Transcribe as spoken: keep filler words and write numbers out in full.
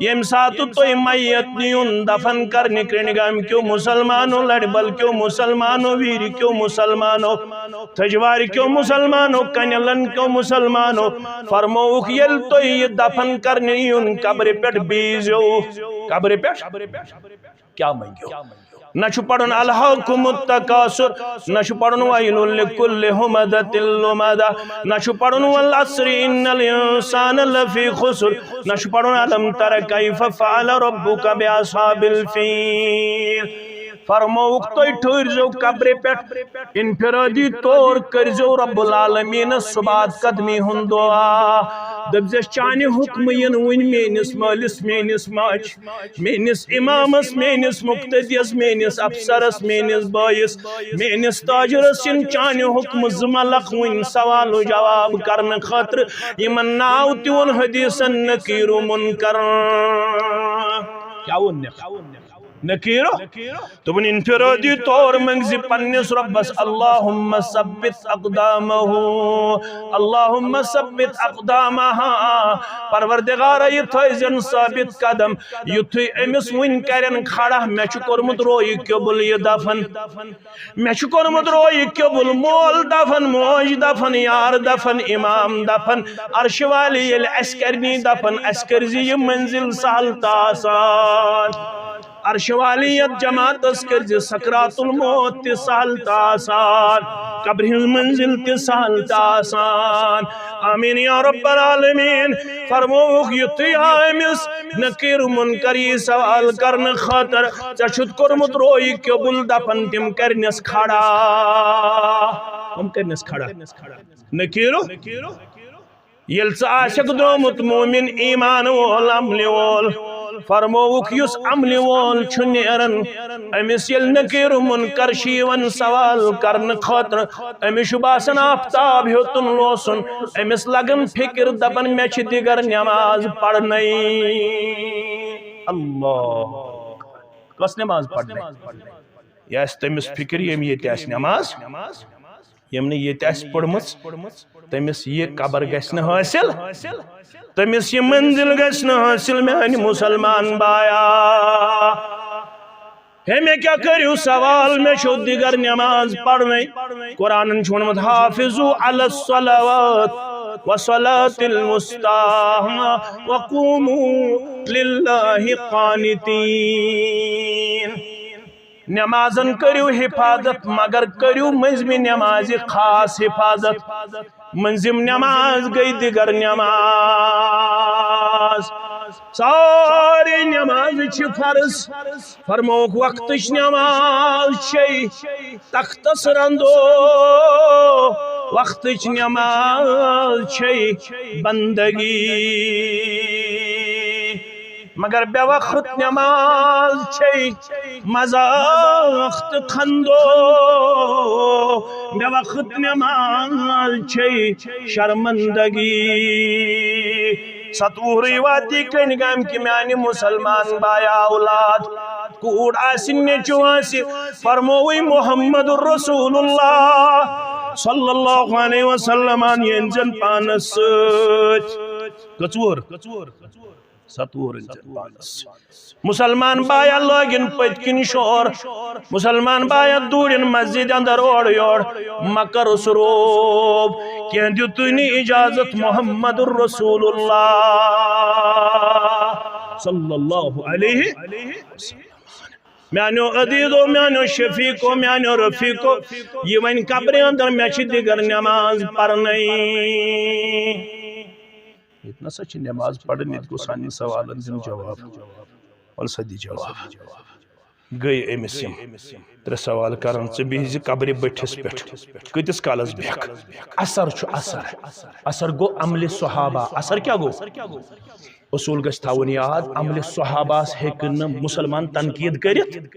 ییٚمہِ ساتہٕ تُہۍ میت نِیُن دفن کرنہِ، کرنگامہِ کیو مسلمانو، لڑِ بل کیو مسلمانو، ویٖرِ کیو مسلمانو، تھجوارِ کیو مسلمانو، کنیلن کیو مسلمانو، فرمووُکھ، ییٚلہِ تُہۍ یہِ دفن کرنہِ یُن قبرِ پٮ۪ٹھ بیٖزیو، قبرِ پٮ۪ٹھ کیٛاہ منٛگیو؟ نہ چھُ پرُن الہاکم التکاثر، نہ چھُ پرُن ویل لکل ہمزۃ لمزہ، نہ چھُ پرُن والعصر ان الانسان لفی خسر، نہ چھُ پرُن الم تر کیف فعل ربک باصحاب الفیل۔ فرمووُکھ، تُہۍ ٹھٔہرزیو قبرِ پٮ۪ٹھ، انفرادی طور کٔرزیو رب العالمینس صبحات قدمی ہُنٛد دعا۔ دٔپزٮ۪س، چانہِ حُکمہٕ یِن وٕنۍ میٲنِس مٲلِس، میٲنِس ماجہِ، میٲنِس امامس، میٲنِس مقتدیس، میٲنِس افسرس، میٲنِس بٲیِس، میٲنِس تاجرس یِن چانہِ حُکمہٕ زٕ ملک وٕنۍ سوال و جواب کرنہٕ خٲطرٕ۔ یِمن ناو تہِ ووٚن حدیثن نکیر و منکر۔ کیٛاہ ووٚن نکیر؟ نکیر۔ دوٚپُن، انفرادی طور منٛگزِ پننِس رۄبس، اللہم ثبت اقدامہ، اللہم ثبت اقدامہ، پروردگارا، یہِ تھٲیزٮ۪ن ثٲبت قدم، یُتھُے أمِس وٕنۍ کرن کھڑا، مےٚ چھُ کوٚرمُت رویہِ قبول یہِ دفن، مےٚ چھُ کوٚرمُت رویہِ قبول، مول دفن، موج دفن، یار دفن، امام دفن، عرشہِ والی ییٚلہِ اَسہِ کرنی دفن، اَسہِ کٔرزِ یہِ منزل سہل تہٕ آسان۔ عرشہِ والی یتھ جماعتس کٔرزِ سکرات الموت تہِ سہل تہٕ آسان، قبرِ ہٕنٛز منزل تہِ سہل تہٕ آسان۔ آمین یا رب العالمین۔ فرمووُکھ، یُتھُے آو أمِس نکیر منکر یہِ سوال کرنہٕ خٲطرٕ، ژےٚ چھُتھ کوٚرمُت رویہِ قبول، دفن تِم کرنس کھڑا۔ کم کرنس کھڑا؟ نکیرو۔ ییٚلہِ ژٕ آسکھ درٛامُت مومن، ایمان وول، عملہِ وول، فرمووُکھ، یُس عملہِ وول چھُ نیران، أمِس ییٚلہِ نکیر منکر چھُ یِوان سوال کرنہٕ خٲطرٕ، أمِس چھُ باسان آفتاب ہیوٚتُن لوسُن، أمِس لگان فکر، دپان، مےٚ چھِ دِگر نماز پرنَے۔ اللہ، کۄس نماز پرنَے؟ یہِ آسہِ تٔمِس فکر، ییٚمۍ ییٚتہِ آسہِ نماز، ییٚمۍ نہٕ ییٚتہِ آسہِ پٔرمٕژ، تٔمِس یہِ قبر گژھِ نہٕ حٲصِل، تٔمِس یہِ منزل گژھِ نہٕ حٲصِل، میانہِ مسلمان بایا۔ ہے، مےٚ کیٛاہ کٔرِو سوال، مےٚ چھو دِگر نماز پرنَے۔ قرآنن چھُ ووٚنمُت، حافظوا علی الصلوات وصلاة الوسطی وقوموا للہ قانتین۔ نمازن کٔرِو حفاظت، مگر کٔرِو مٔنٛزمہِ نمازِ خاص حفاظت۔ مٔنٛزِم نماز گٔے دِگر نماز۔ سارے نمازٕ چھِ فرض۔ فرمووُکھ، وقتٕچ نماز چھے تختس رندو، وقتٕچ نماز چھے بندگی۔ مگر بے وقت نماز چھے مذاق تہٕ خندو، بے وقت نماز چھے شرمندگی۔ ستوُہرٕے واتی کٔنۍ گامہِ کہِ میانہِ مسلمان بایا اولاد، کوٗر آسہِ، نیٚچو آسہِ، فرمووٕے محمد رسول اللہ صلی اللہ علیہ وسلم یِن زن پانس سۭتۍ۔ کٔژ وُہر؟ ستوُہر أنۍ زن پانس۔ مسلمان بایا لٲگِن پٔتۍ کِنۍ شور۔ مسلمان بایا دوٗرِن مسجد اندر اورٕ یور۔ مہ کر سُہ روب۔ کینٛہہ دِتُے نہٕ اجازت محمد رسول اللہ صلی اللہ علیہ وسلم۔ میانیو عزیزو، میانیو شفیقو، میانیو رفیقو، یہِ وۄنۍ قبرِ اندر مےٚ چھِ دِگر نماز پرنَے۔ ییٚتہِ نسا چھِ نماز پرٕنۍ، ییٚتہِ گوٚو سانٮ۪ن سوالن دیُن جواب۔ وَلہٕ سا دِ جواب۔ گٔے أمِس یِم ترٛےٚ سوال کران، ژٕ بِہزِ قبرِ بٔٹھِس پٮ۪ٹھ، کۭتِس کالس بیٚہکھ؟ اثر چھُ اثر۔ اثر گوٚو عملِ صحابہ۔ اثر کیٛاہ گوٚو؟ اصوٗل گژھِ تھاوُن یاد، عملِ صحابہس ہیٚکہِ نہٕ مُسلمان تنقید کٔرِتھ۔